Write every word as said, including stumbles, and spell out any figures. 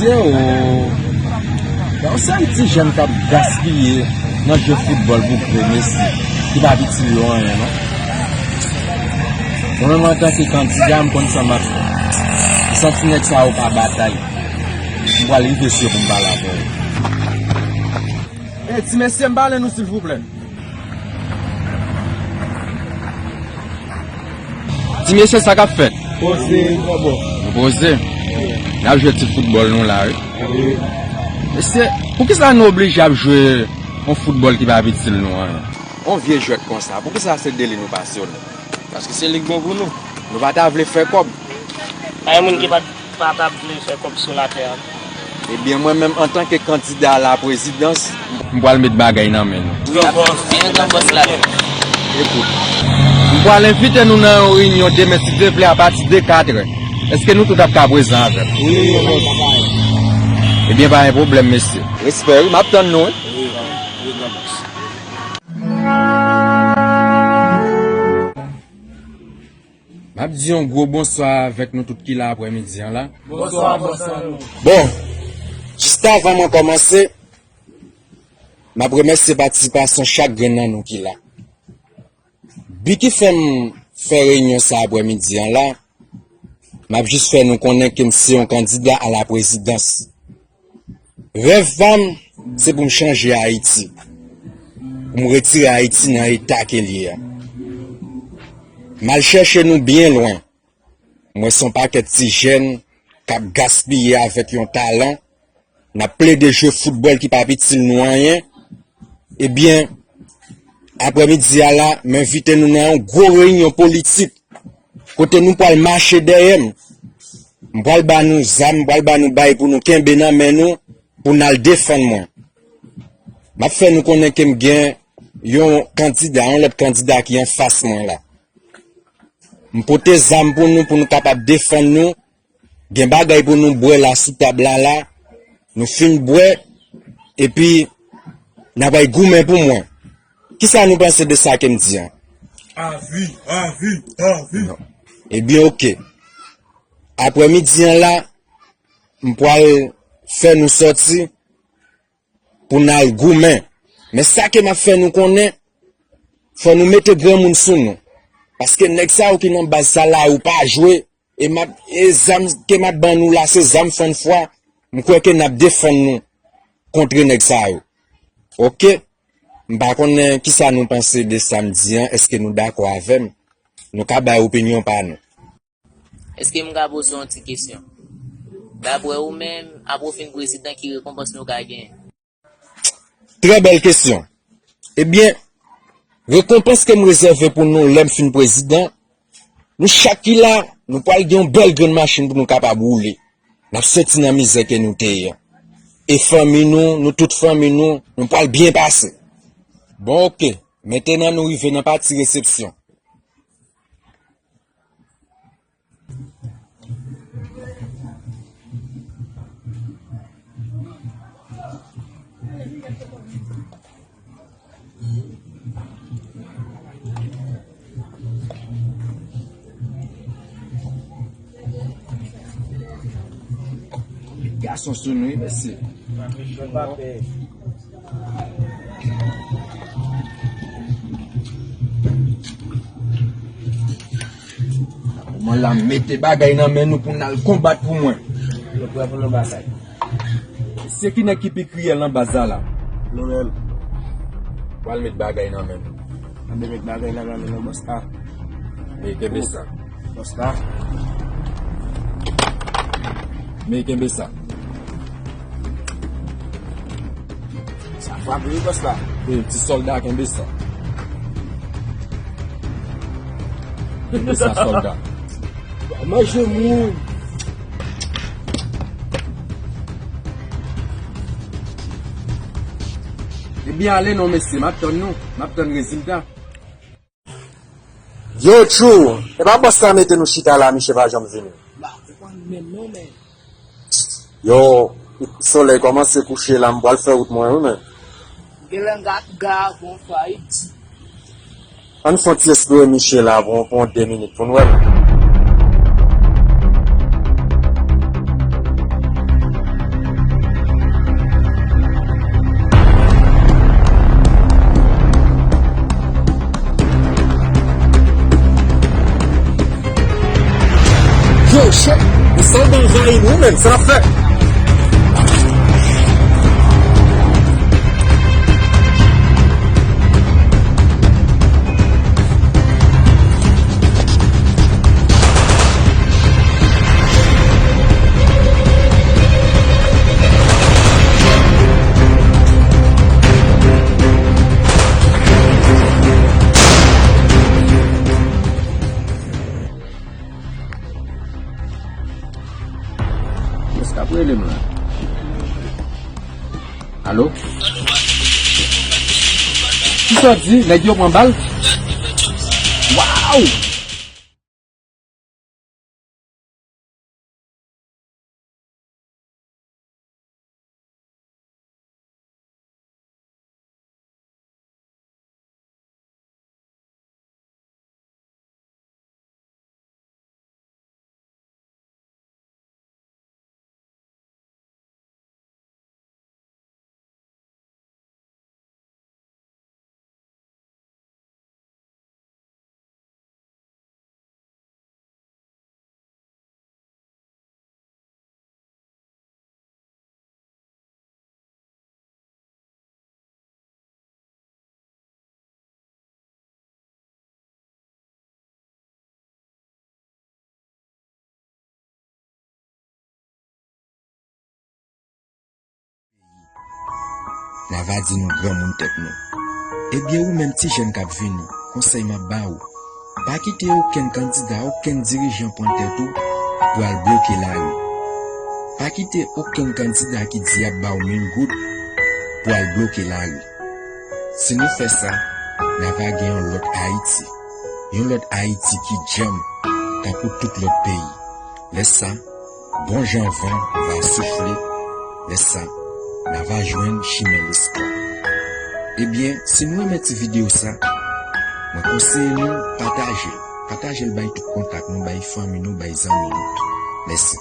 Yo, yon seri ti jèn k ap gaspiye nan jwe foutbòl pou grenn mesye ki pa itil yo anyen, non. Mwen menm, antanke kandida, m konn sa m ap fè. M santi nèg sa yo pa batay. M pral rive sou yo pou m pale avè yo. Ey, ti mesye, m pale nou, silvouplè. Ti mesye, sa k ap fèt? Poze, bòbò. Nou poze. N ap jwe ti foutbòl nou la, wi. Wi. Mesye, poukisa nou oblije ap jwe yon foutbòl ki pa itil nou anyen? Yon vye jwèt konsa, poukisa se de li nou pasyone? Paske se li k bon pou nou. Nou pa ta vle fè kòb. Pa gen moun ki pa t pa t ap vle fè kòb sou latè a. Ebyen, mwen menm, antanke kandida a la prezidans, m pral met bagay nan men nou. Yon gran bòs la. Ekout, m pral envite nou nan yon reyinyon demen, si Dye vle, apati de katrè. Èske nou tout ap ka prezan avè m? Wi, yon bòs. Ebyen, pa gen pwoblèm, mesye. Respè, wi, m ap tann nou, wi. Wi, wi, gran bòs. M ap di yon gwo bonswa avèk nou tout ki la aprèmidi an la. Bonswa, bonswa nou. Bon, jis avan mwen kòmanse, m ap remèsye patisipasyon chak grenn nan nou ki la. Bi ki fè m fè reyinyon sa aprèmidi an la, m ap jis fè nou konnen ke m se yon kandida a la prezidans. Rèv pa m, se pou m chanje Ayiti. Pou m retire Ayiti nan eta ke l ye a. M al chèche nou byen lwen. M wè se yon pakèt ti jèn k ap gaspiye avèk yon talan. N ap plede jwe foutbòl ki p ap itil nou anyen. Ebyen, aprèmidi a la, m envite nou nan yon gwo reyinyon politik. Kote nou pral mache dèyè m. M pral ba nou zam, m pral ba nou bay pou nou kenbe nan men nou, pou n al defann mwen. M ap fè nou konnen ke m gen yon kandida, yon lòt kandida ki anfas mwen la. M pote zam pou nou, pou nou kapab defann nou. Gen bagay pou nou bwè la sou tab la la. Nou fin bwè, epi n ap al goumen pou mwen. Kisa nou panse de sa ke m di an? Avi, avi, avi. Non. Ebyen, oke. Aprèmidi an la, m pral fè nou sòti pou n al goumen. Men sa ke m ap fè nou konnen, fò nou mete granmoun sou nou. Paske nèg sa yo ki nan baz sa la, yo pa jwe. E m ap, e zam ke m ap ban nou la, se zam fann fwa. M kwè ke n ap defann nou kont nèg sa yo. Oke? M pa konnen kisa nou panse de sa m di an. Èske nou dakò avè m? Nou ka bay opinyon pa nou. Èske m ka poze yon ti kesyon? Daprè ou menm, apre w fin prezidan, ki rekonpans nou ka genyen? Trè bèl kesyon. Ebyen, rekonpans ke m rezève pou nou lè m fin prezidan, nou chak ki la, nou pral gen yon bèl grenn machin pou nou kapab woule. N ap soti nan mizè ke nou te ye an. E fanmi nou, nou tout fanmi nou, nou pral byen pase. Bon, oke. Mentenan nou rive nan pati resepsyon. Gason sou nou, wi, mesye. Mwen la mete bagay nan men nou pou n al konbat pou mwen. Nou prè pou nou batay. Se ki nèg ki pi kriyèl nan baz la la? Nou menm. Pral met bagay nan men nou. Ann met bagay nan men nou, bòs la. Men kenbe sa. Bòs la. Men kenbe sa. Sa frape wi, bòs la. E, ti sòlda, kenbe sa. Kenbe sa, sòlda. Manje moun. Ebyen, ale non, mesye, m ap tann nou. M ap tann rezilta. Yo, Tchou, e pa bòs la mete nou chita la, misye pa janm vini. Ba, ou konn menm non, men. Yo, solèy kòmanse kouche la, m pral fè wout mwen, wi, men. Genlè m ka garan fwa, wi. Ann fè yon ti espere misye la pou, pou yon de minit, pou n wè. Bon, e nou menm, sa n ap fè? Kiyès k ap rele m la? Alo? Kisa w di? Nèg yo pran bal? Waw! N a va di nou granmoun tèt nou. Ebyen, ou menm ti jèn k ap vini, konsèy m ap ba ou, pa kite okenn kandida, okenn dirijan pran tèt ou pou al bloke lari. Pa kite okenn kandida ki di y ap ba w mil goud pou al bloke lari. Si nou fè sa, n a va gen yon lòt Ayiti. Yon lòt Ayiti ki djanm, tankou tout lòt peyi. Lè sa, bon jan van va soufle. Lè sa, n a va jwenn chimen lespwa. Ebyen, si nou renmen ti videyo sa, mwen konseye nou pataje l. Pataje l bay tout kontak nou, bay fanmi nou, bay zanmi nou. Mèsi.